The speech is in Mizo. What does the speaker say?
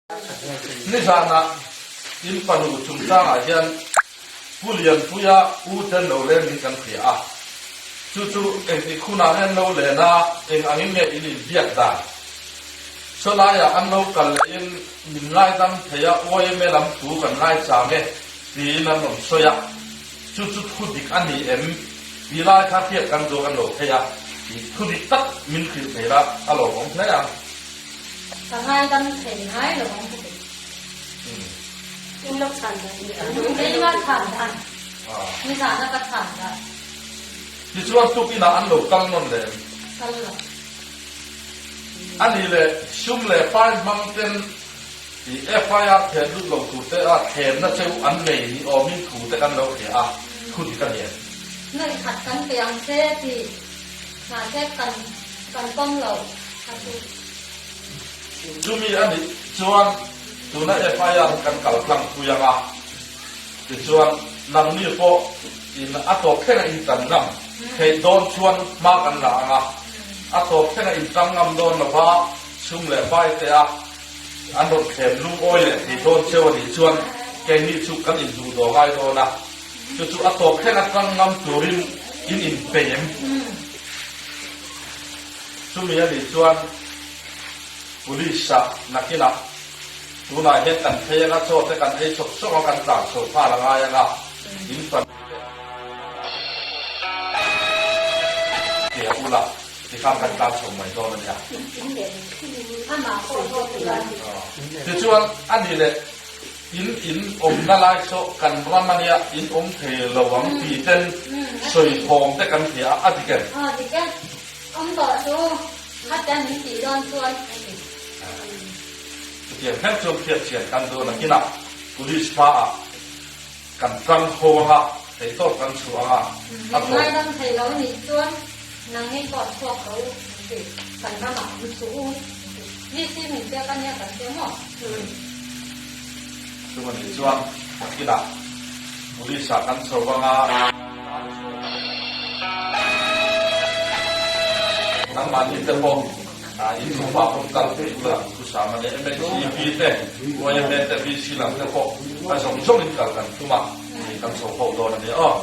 Nizanah in fanu chungchangah hian Pu Lianpuia u ten lo len in kan hria a, chu chu engtik hunah nge an lo len a, eng angin nge in inbiak dan? Sawlaiah an lo kal lehin min ngaidam thei a, YMA lam thu kan ngaichang e tiin an rawn sawi a, chu chu thu dik a ni em tih lai kha hriat kan duh kan lo thei a, thu dik tak min hrilh thei la a lawmawm hle ang. Ka ngaidam thei ngai lo ang ka ti. In lo chhan dan ni ang. Keima chhan dan. Nizana ka chhan dan. Tichuan tukinah an lo kal nawn leh em? Kal lo. A nih leh sum leh pai hmang ten i FIR thlen lut lo tur te a thlenna cheu an nei ni awmin thu te kan lo hria a, thu dik a ni em? Ngaihkhat kan pe ang che ti mahse kan kan pawm lo. Chumi a nih chuan tuna FIR kan kal tlang pui ang a, tichuan nangni pawh in a tawp thleng a intan ngam theih dawn chuan hma kan la ang a, a tawp thleng a intang ngam dawn lova chhung leh vai te a an rawn thlem lungawi leh thei dawn cheu a nih chuan keini chu kan induh daw ngai dawn a, chu chu a tawp thleng a tang ngam turin in inpeih em? Chumi a nih chuan Police ah nakinah tunah hian kan phei anga chaw te kan ei sawk sawk a kan tlan chho nghal a ngai anga in fanu te ke ula tikhan kan tlan chho mai dawn a nia. Tichuan a nih leh in in awmna lai saw kan ram a nia in awm thei lo ang tih ten sawi thawm te kan hria a a dik em? Awm tawh chu khat min tih dawn chuan a ti. Chutiang hlek chuan hriat chian kan dawn a kinah Police hmaah kan tang ho anga theihtawp kan chhuah anga a tawp. Ngaidam thei lo nih chuan nang hi pawh chhuak lo u an ti. Kan ramah awm suh u an ti. VC min pek a nia kan ti maw? Chuma nih chuan a kinah Police ah kan chho anga. Nangmahni te pawh in nupa pawh kal thei ula thusam a nia. MHCP te, YMA te, VC lam te pawh a zawng zawngin kal kan tum a, kan chho ho dawn a nia aw.